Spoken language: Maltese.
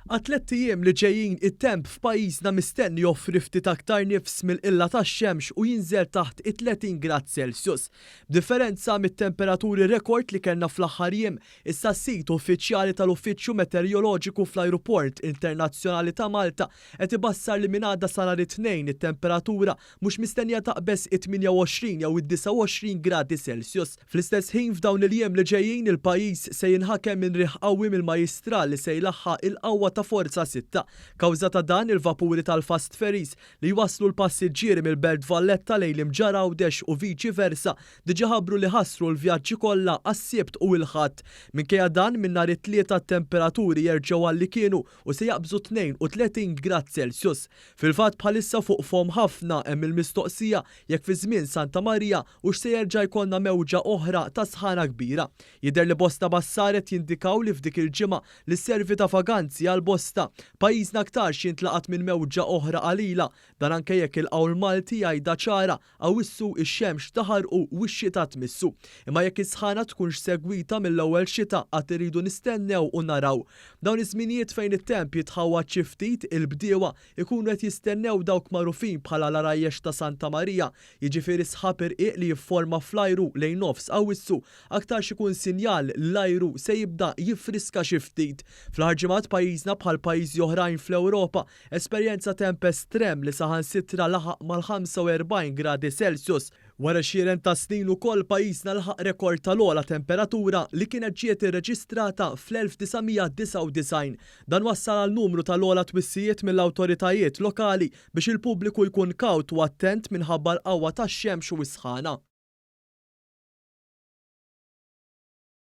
Għat-tlett ijiem li ġejjin it-temp f'pajjiżna mistenni joffri ftit aktar nifs mill-qilla tax-xemx u jinżel taħt it-30 grad Celsius. B'differenza mit-temperaturi rekord li kellna fl-aħħar jiem, issa s-sit uffiċjali tal-Uffiċċju Meteoroloġiku fl-Ajruport Internazzjonali ta' Malta qed ibassar li minn għada sa nhar it-Tnejn it-temperatura mhux mistennija taqbeż it-28 jew id-29 gradi Celsius. Fl-istess ħin f'dawn il-jiem li ġejjin il-pajjiż se jinħakem minn riħ qawwi mill-Majjistral li se jlaħħaq il-qawwa ta' forza sitta. Kawża ta' dan il-vapuri tal-fast ferries li jwasslu l-passiġġieri mill-Belt Valletta lejn l-Imġarr Għawdex u viċi versa diġa ħabbru li ħassru l-vjaġġi kollha għas-Sibt u l-Ħadd. Minkejja dan minn nhar it-Tlieta t-temperaturi jerġgħu għal li kienu u se jaqbżu 32 grad Celsius. Fil-fatt bħalissa fuq fomm ħafna hemm il-mistoqsija jekk fi żmien Santa Marija hux se jerġa' jkollna mewġa oħra ta' sħana kbira. Jidher li bosta bassar qed jindikaw li f'dik il-ġimgħa li sservi ta' vaganzi għal bosta, pajjiżna aktarx jintlaqat minn mewġa oħra qalila. Dan anke jekk il-qawl Malti jgħidha ċara, Awwissu ix-xemx taħarqu u x-xita tmissu. Imma jekk is-sħana tkunx segwita mill-ewwel xita għad irridu nistennew u naraw. F'dawn iż-żminijiet fejn it-temp jitħawwad xi ftit, il-bdiewa jkunu qed jistennew dawk magħrufin bħala l-għarajjex ta' Santa Marija, jiġifieri sħab irqiq li jifforma fl-ajru lejn nofs Awwissu, aktarx ikun sinjal li l-ajru se jibda jiffriska xi ftit. Fl-aħħar ġimgħat pajjiżna bħal pajjiżi oħrajn fl-Ewropa Esperjenza temp estrem li saħansitra laħaq mal-45 gradi Celsius. Wara għexieren ta' snin ukoll pajjiżna laħaq rekord tal-ogħla temperatura li kienet ġiet irreġistrata fl-1999. Dan wassal għal numru tal-ogħla twissijiet mill-awtoritajiet lokali biex il-pubbliku jkun kawt u attent minħabba l-qawwa tax-xemx u s-sħana.